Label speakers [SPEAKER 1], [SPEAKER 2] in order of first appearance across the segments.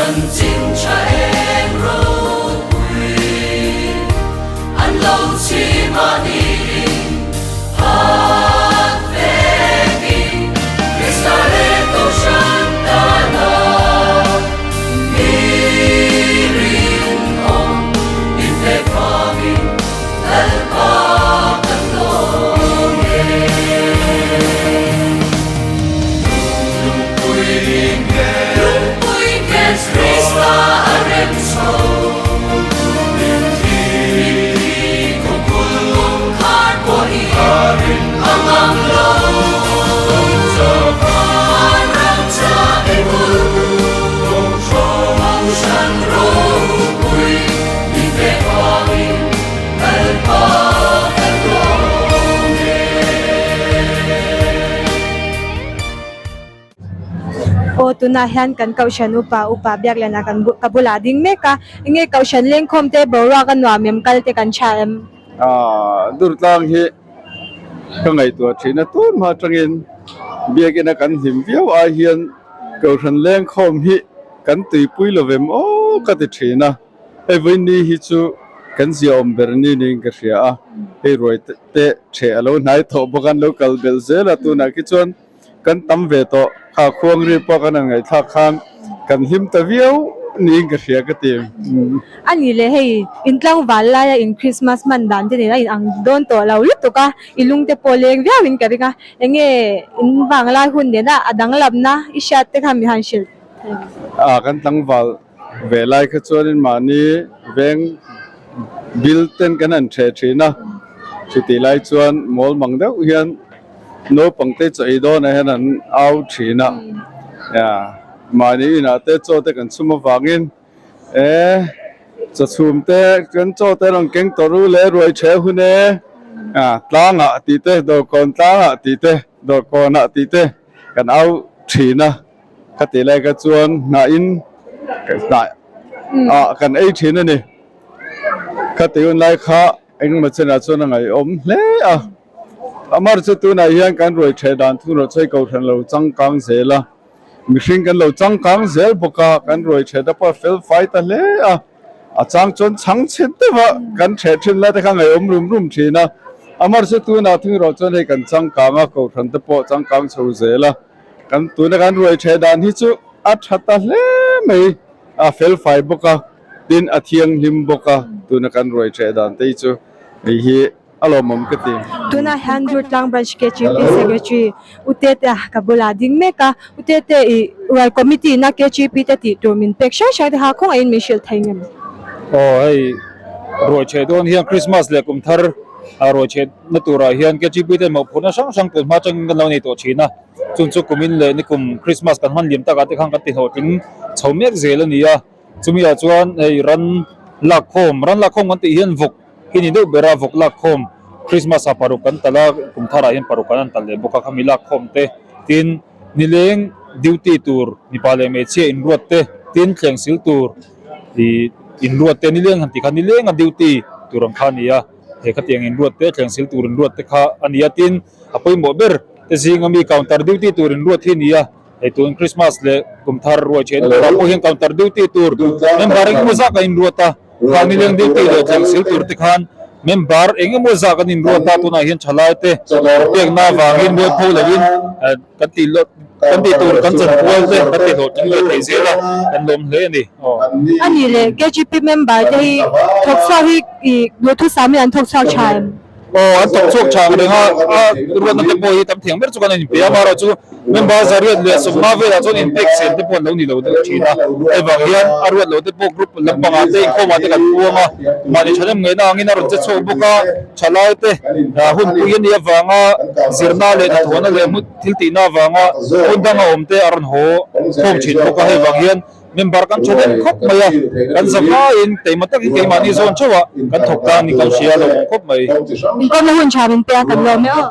[SPEAKER 1] Chanchin tha eng ropui an lo chhim a niin phat vekin Krista leh Kohhran tana mi rinawm inpek vangin Lalpa kan lawm e. Lungpui nghet Krista a rem chho. Mitthi khawpul kawngkhar pawhin a ngang lo. Vanram chabi bul Kohhran ropui min pek vangin Lalpa kan lawm e.
[SPEAKER 2] Aw tunah hian kan kohhran upa upa Biakliana kan bu ka bulah ding mek a enge kohhran lengkhawm te boruak a nuam em kal te kan tha em?
[SPEAKER 3] Aaa Durtlang hi ka ngaihtuah thin a tun hma atangin biakina kan hlim viau ai hian kohhran lengkhawm hi kan tuipui lo vem aw ka ti thin a hei vawiin hi chu kan ziaawm ber ni niin ka hria a hei ruai te theh a lo hnai tawh bawk a an lo kal belh zel a tunah khi chuan Kan tam ve tawh. Kha khuangri pawh kan han ngaihthlak khan kan hlim ta viau niin ka hria ka ti.
[SPEAKER 2] A ni le hei in tlangval laia in Christmas hman dan te nen a in ang dawn tawh lo lutuk a, i lung te pawh leng viau in ka ring a, enge in vanglai hun nena a danglamna i hriat te kha mi han hrilh thei ang.
[SPEAKER 3] A kan tlangval Ve lai kha chuanin mahni veng bil ten kan han ṭheh ṭhin a, chutih lai chuan mawl mang deuh hian naupang te chaw ei dawnah hian an au ṭhin a, mahni inah te chaw te kan chhum avangin e chaw chhum te kan chaw te rawn keng tawh ru leh ruai ṭheh hun e, tlangah tih te dawrkawn tlangah tih te dawrkawnah tih te kan au ṭhin a. Ka tih lai kha chuan hnahin hnah ah kan ei thin a ni. Ka tih hun lai kha engemaw chenah chuan a ngaihawm hle a. Amar chu tunah hian kan ruai theh dan thung rawh chei kohhran lo changkang zel a. Mihring kan lo changkang zel bawk a, kan ruai theh te pawh a fel fai ta hle a. A chang chuan chhang chhe deuh a kan theh thin lai te kha ngaihawm rum rum thin a. Amar chu tunah thung rawh chuan hei kan changkang a, kohhran te pawh changkang chho zel a. Kan tuna kan ruai ṭheh dan hi chu a ṭha ta hle mai, a fel fai bawk a, tin a thianghlim bawk a, tuna kan ruai ṭheh dan te hi chu hei hi a lawmawm ka ti.
[SPEAKER 2] Tunah hian Durtlang Branch KGP Secretary U Tete ka bulah ding mek a, U Tete i ruai committee ina KGP te tih tur min pek hrang hrang te kha khawngaihin min hrilh thei ngem?
[SPEAKER 4] Aw hei ruai ṭheh dawn hian Christmas leh kum thar ruai ṭheh na turah hian KGP ten mawhphurhna hrang hrang tun hma atangin kan lo nei tawh thin a, chung chu kumin leh nikum Christmas kan hman liam takah te khan kan ti hlawhtling chho mek zel a ni a, chumi ah chuan hei ran lakkhawm ran lakkhawm kan tih hian vawk hi ni deuh ber a, vawk lakkhawm Christmas ah paruk kan talh a, kum tharah hian paruk kan han talh leh bawk a, khami lakkhawm te tin nileng duty tur mipa leh hmeichhia inruat te tin thleng sil tur ih inruat te nileng han tih kha nileng a duty tur ang kha a ni a. He khatiang inruat te, thleng sil tur inruat te kha a ni a, tin a pawimawh ber te zinga mi counter duty tur inruat hi a ni a, hei tun Christmas leh kum thar ruai then turah pawh hian counter duty tur member engemaw zak a inruat a, khang nileng duty leh thleng sil tur te khan member engemaw zak an inruat a, tunah hian thalai te pekna avangin mualpho lovin kan tih loh kan tih tur kan chanpual te kan tih hlawhtling leh thei zel a, kan lawm hle a ni. Aw.
[SPEAKER 2] A nih leh KGP member te hi thawk chhuak hi ih duhthusam in an thawk chhuak tha em?
[SPEAKER 4] Aw an thawk chhuak tha ang reng a, a ruatna te pawh hi tam thiang ber chu kan inpe a, amaherawh chu member zariat leh sawmnga velah chuan inpek chen te pawh an lo ni lo deuh thin a, hei vang hian a ruat lo te pawh group lampangah te inkhawmah te kan puang a, mahni thahnem ngaihna angin a rawn che chhuak bawk a, thalai te hunpui a nih avanga zirna leh hnathawhna leh hmun thil tihna avanga hmun danga awm te a rawn haw khawm thin bawk a, hei vang hian member kan tha deuh khawp mai a, kan za hmain keimah takin keimahni zawn theuh a kan thawk ta ni kan hria lo khawp mai.
[SPEAKER 2] Inkawmna hun tha min pe a kan lawm e aw.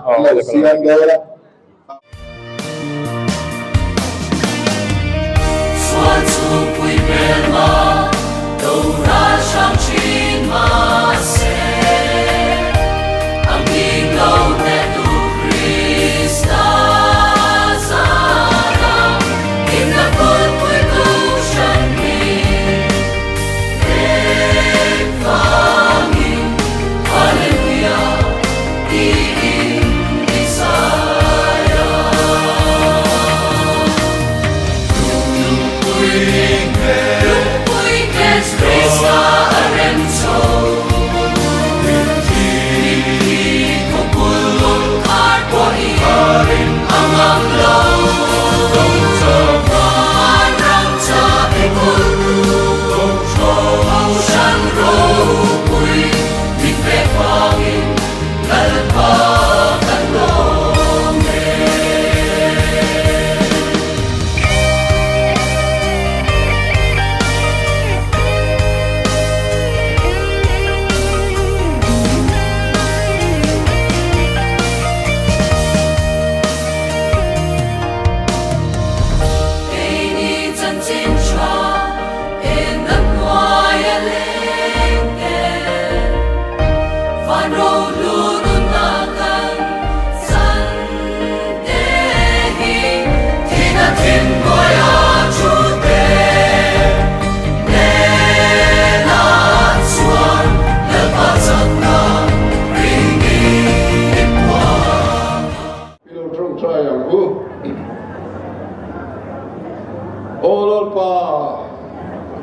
[SPEAKER 3] Lalpa,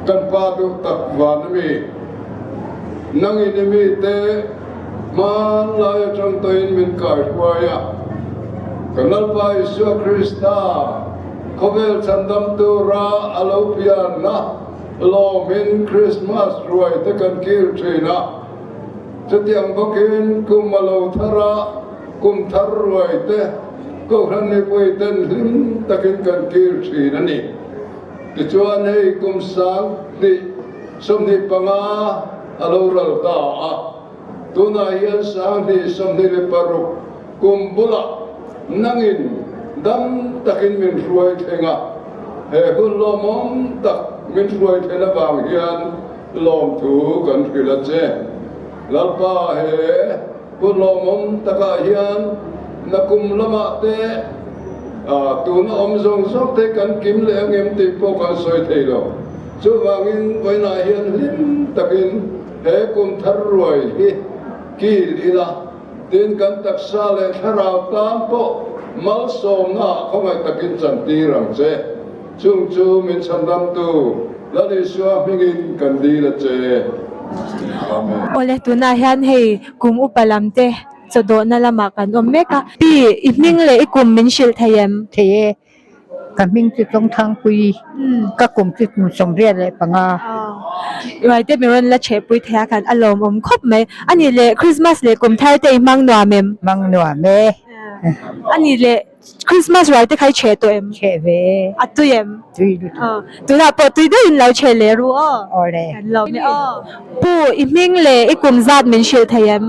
[SPEAKER 3] kan Pa duh tak van a mi, nangin i mite hmanlai atang tawhin min kaihruai a. Kan Lalpa Isua Krista khawvel chhandam tura a lo pianna lawmin Krismas ruai te kan kil thin a. Chutiang bawkin kum a lo thar a, kum thar ruai te Kohhran mipui ten hlim takin kan kil thin a ni. Tichuan hei kum 2025 a lo ral ta a, tunah hian 2026 kum bulah nangin dam takin min hruai thleng a, he hun lawmawm tak min hruai thlen avang hian lawmthu kan hrilh a che. Lalpa he Hun lawmawm takah hian nakum lamah te tuna awm zawng zawng te kan kim leh ang em tih pawh kan sawi thei lo. Chuvangin vawiinah hian hlim takin he kum thar ruai hi kil ila, tin kan taksa leh thlarau tan pawh malsawmnaah khawngaih takin chantir ang che. Chung chu min chhandamtu Lal Isua hmingin kan dil a che. Amen.
[SPEAKER 2] Awle, tunah hian hei kum upa lam te chawdawhna lamah kan awm mek a. Pi, i hming leh i kum min hrilh thei em?
[SPEAKER 5] Thei e, ka hming chu Chawngthangpui, ka kum chu kum 75.
[SPEAKER 2] Ruaite mi rawn la chhehpui thei a khan a lawmawm khawp mai. A nih leh Christmas leh kum thar te i hmang nuam em?
[SPEAKER 5] Hmang nuam e.
[SPEAKER 2] A nih leh Christmas ruai te kha i chheh tawh em?
[SPEAKER 5] Chheh ve e.
[SPEAKER 2] A tui em?
[SPEAKER 5] Tui lutuk.
[SPEAKER 2] Tunah pawh tui deuhin lo chheh leh ru aw.
[SPEAKER 5] Awle.
[SPEAKER 2] Kan lawm e aw. Pu, i hming leh i kum zat min hrilh thei em?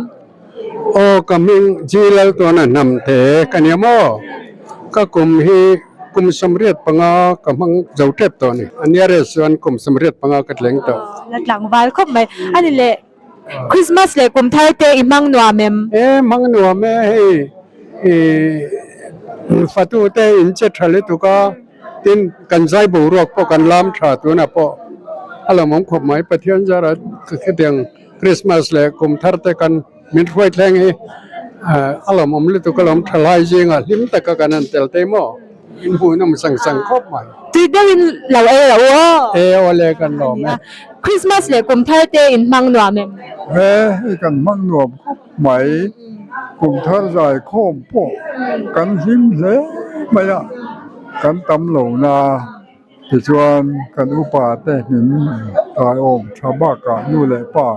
[SPEAKER 6] Aw, ka hming G Laltuana hnam the ka nia maw? Ka kum hi kum 85 ka hmang zo tep tawh a ni. A nearest chuan kum 85 ka tleng tawh.
[SPEAKER 2] La tlangval khawp mai. A ni leh. Christmas leh kum thar te i hmang nuam em?
[SPEAKER 6] E hmang nuam e hei i fatu te in che tha lutuk a tin kan zai boruak pawh kan lam tha tunah pawh a lawmawm khawp mai Pathian zara khitiang Christmas leh kum thar te kan min hruai thleng hi a lawmawm lutuk a lawm tha lai zingah hlim taka kan han tel thei maw in hmuhnawm sang sang khawp mai.
[SPEAKER 2] Tui deuhin lo ei loh aw.
[SPEAKER 6] E awle kan lawm e.
[SPEAKER 2] Christmas leh kum thar te in hmang nuam em?
[SPEAKER 7] E hei kan hmang nuam khawp mai. Kum thar zai khawm pawh kan hlim hle mai a, kan tam lo na. Tichuan kan upa te hmin taiawm tha bakah nu leh pa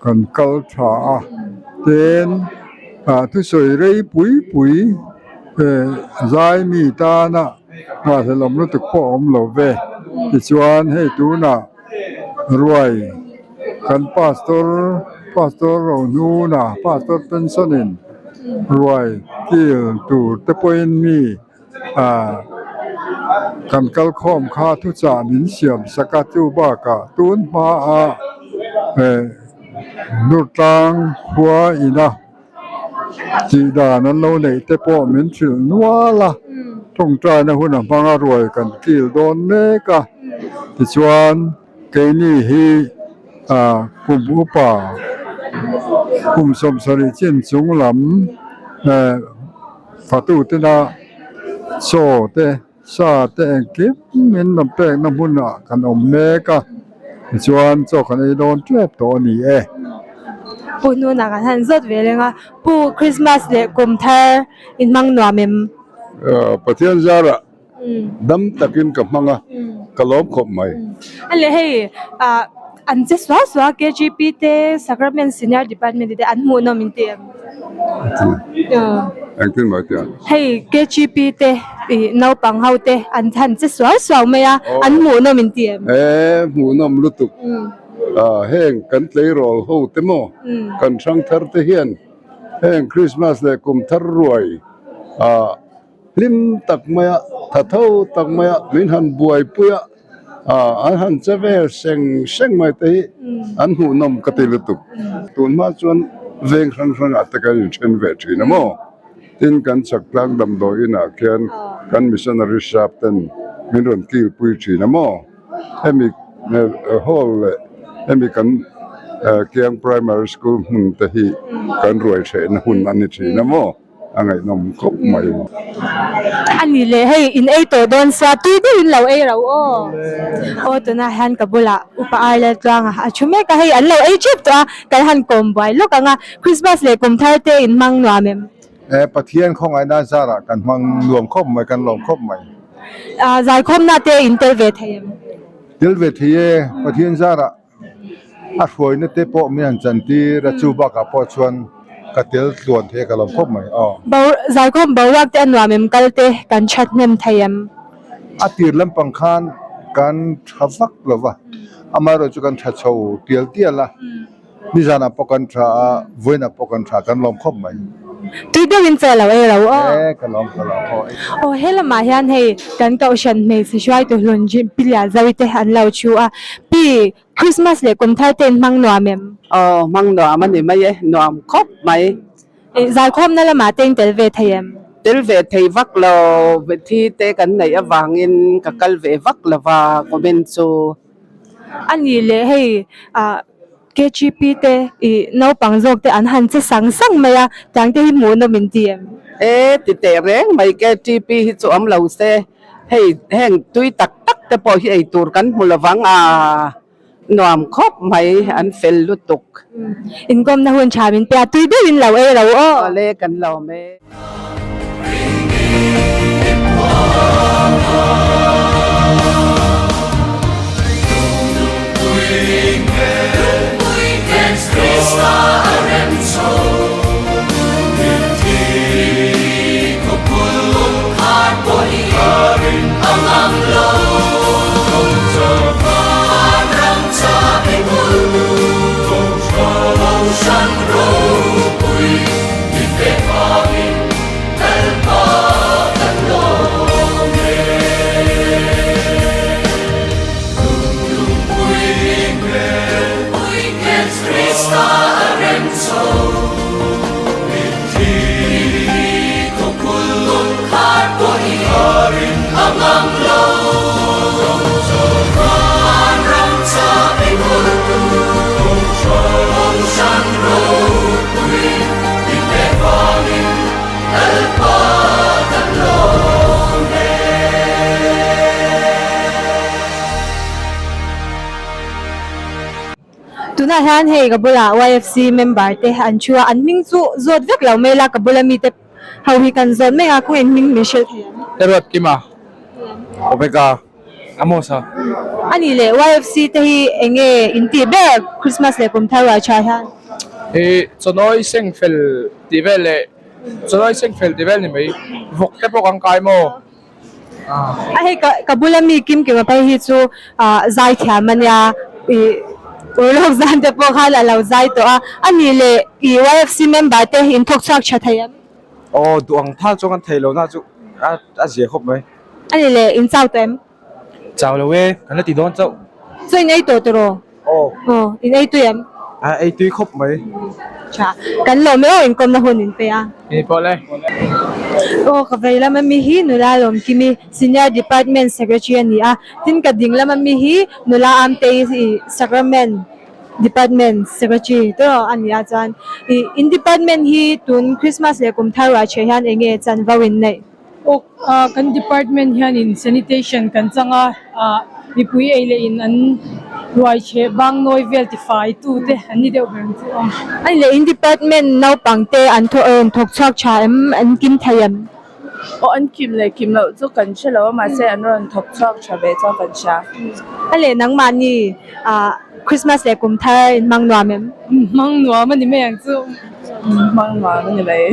[SPEAKER 7] kan kal tha a, tin thusawi rei pui pui zai mi tana nghahhlelawm lutuk pawh a awm lo ve. Tichuan hei tunah ruai kan pastor pastor Rohnuna pastor pension in ruai kil tur te pawhin mi Kan kalkhawm kha thuchah min siam sak a, chu bakah tun hmaah Nurtlang khua ina tih dan an lo neih te pawh min hrilh nual a, tawngtaina hun a hmanga ruai kan kil dawn mek a, tichuan keini hi kum upa kum 70 chin chung lam. Fatutena chaw te, sa te engkim min rawn pekna hmunah kan awm mek a, tichuan chaw kan ei dawn tep tawh a ni e.
[SPEAKER 2] Pu hnunah kan han zawt ve reng a, Pu Christmas leh kum thar in hmang nuam em?
[SPEAKER 3] Pathian zarah dam takin ka hmang a, ka lawm khawp mai.
[SPEAKER 2] A leh hei an che suau suau a KGP te Sacrament Senior Department te an hmuhnawm in ti em?
[SPEAKER 3] Engtin mai tia?
[SPEAKER 2] Hei KGP te ih naupang ho te an han che suau suau mai a, an hmuhnawm in ti em?
[SPEAKER 3] E hmuhnawm lutuk. Heng kan tleirawl ho te maw kan hrang thar te hian heng Christmas leh kum thar ruai Hlim tak maia, tha tho tak maia min han buaipui a, an han che vel seng seng mai te hi an hmuhnawm ka ti lutuk. Tun hma chuan veng hrang hrangah te kan inthen ve thin a maw? Tin, kan chhak tlang damdawi inah khian kan missionary sap ten min rawn kilpui thin a maw? Hemi hall leh hemi kan Kiang Primary School hmun te hi kan ruai hrehna hun a ni thin a maw?
[SPEAKER 7] A ngaihnawm khawp mai.
[SPEAKER 2] A ni le, hei in ei tawh dawn sia, tui deuhin lo ei ro aw. Aw tunah hian ka bulah upa ai lal tluanga a thu mek a, hei an lo ei tep tawh a, kan han kawm buai lawk ang a, Christmas leh kum thar te in hmang nuam em?
[SPEAKER 7] E Pathian khawngaihna zarah kan hmang nuam khawp mai, kan lawm khawp mai.
[SPEAKER 2] Zaikhawmna te in tel ve thei em?
[SPEAKER 7] Tel ve thei e, Pathian zarah A hruaina te pawh min han chantir a, chu bakah pawh chuan ka tel tluan thei a ka lawm khawp mai aw.
[SPEAKER 2] Zaikhawm boruak te a nuam em kal te kan that hnem thei em?
[SPEAKER 7] A tir lampang khan kan tha vak lo va, amaherawhchu chu kan tha chho tial tial a, nizanah pawh kan tha a, vawiinah pawh kan tha, kan lawm khawp mai.
[SPEAKER 2] Tui deuhin chaw lo ei ro aw.
[SPEAKER 7] E ka lawm ka lawm aw.
[SPEAKER 2] Aw he lamah hian hei kan kohhran hmeichhe hruaitu hlun Pi Lianzawi te an lo thu a, Pi Christmas leh kum thar te in hmang nuam em?
[SPEAKER 8] Aw hmang nuam a ni mai e, nuam khawp mai.
[SPEAKER 2] Zaikhawmna lamah te in tel ve thei em?
[SPEAKER 8] Tel ve thei vak lo, thi te kan neih avangin ka kal ve vak lo va comment chu.
[SPEAKER 2] A nih leh hei ah KGP te ih naupang zawk te an han che sang sang mai a, tiang te hi hmuh nawm in ti em?
[SPEAKER 8] E ti teh reng mai KTP hi chu awm lo se, hei heng tui tak tak te pawh hi ei tur kan hmu lovang a, nuam khawp mai an fel lutuk.
[SPEAKER 2] Inkawmna hun tha min pe a, tui deuhin lo ei ro aw.
[SPEAKER 8] Awle kan lawm e.
[SPEAKER 2] Tunah hian hei ka bulah YFC member te an thu a, an hming chu zawt vek lo mai la ka bula mite ho hi kan zawt mek a, kawngin hming min hrilh thei ang.
[SPEAKER 9] Eruat Kima, Omega. Amos a.
[SPEAKER 2] A nih leh YFC te hi eng nge in tih ber Christmas leh kum thar ruai tha hian?
[SPEAKER 9] Hi chawnawi seng fel tih vel leh chawnawi seng fel tih vel ni mai vawk te pawh kan kai maw?
[SPEAKER 2] A hei ka ka bula mi Kim Kima phei hi chu ah zai thiam a nia ih urlawk zan te pawh khan a lo zai tawh a, a nih leh ih YFC member te in thawk chhuak tha thei em?
[SPEAKER 9] Aw duh ang thal chuan kan thei lo na chu a zia khawp mai.
[SPEAKER 2] A ni le, in chau tawh em?
[SPEAKER 9] Chau lo e, kan la ti dawn chauh.
[SPEAKER 2] Chu in ei tawh tawh
[SPEAKER 9] Aw.
[SPEAKER 2] Aw, in ei tui em?
[SPEAKER 9] A ei tui khawp mai.
[SPEAKER 2] Tha, kan lawm e aw inkawmna hun in pe a.
[SPEAKER 9] Ni pawh le.
[SPEAKER 2] Aw, ka vei lam ami hi nula Lawmkimi, Senior Department Secretary a ni a. Tin ka ding lam ami hi nula Amtei Sacrament Department Secretary te a ni a chuan ih in department hi tun Christmas leh kum thar ruah chhe hian eng nge chanvo in neih?
[SPEAKER 10] Aw ah kan department hianin sanitation kan chang a ah mipui ei leh in an ruai chhe bang nawi vel tifai tu te an ni deuh ber ang chu aw.
[SPEAKER 2] A ni leh in department naupang te an thawh rawn thawk chhuak tha em an kim thei em?
[SPEAKER 11] Aw an kim leh kim loh chu kan hre lo a mahse an rawn thawk chhuak tha ve chuan kan hria.
[SPEAKER 2] A leh nangmahni ah Christmas leh kum thar in hmang nuam em?
[SPEAKER 10] Hmang nuam a ni mai ang chu.
[SPEAKER 11] Hmang nuam a ni mai.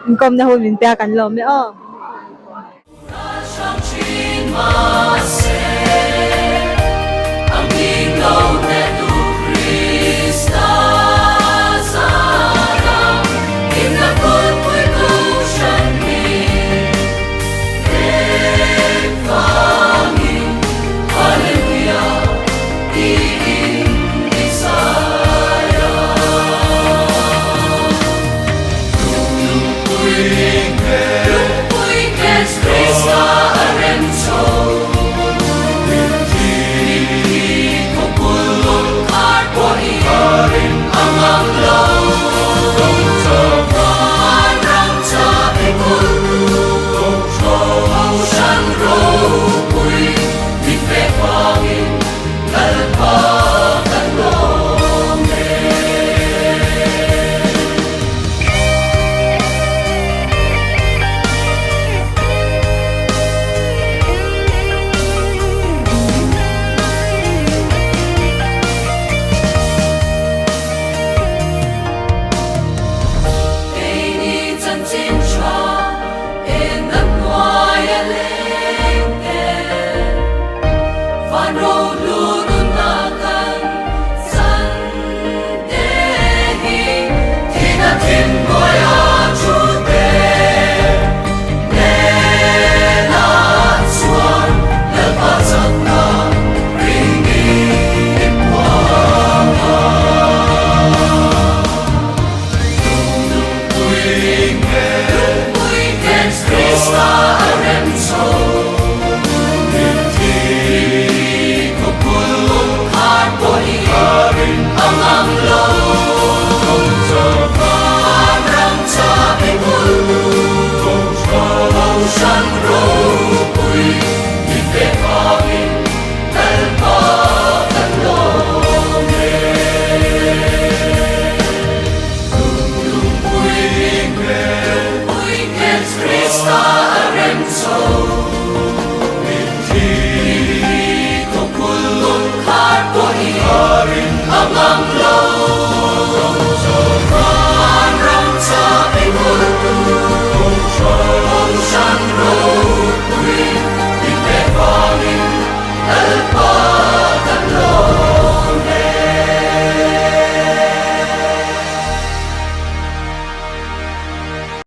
[SPEAKER 2] Inkawmna hun min pek an lawm e aw.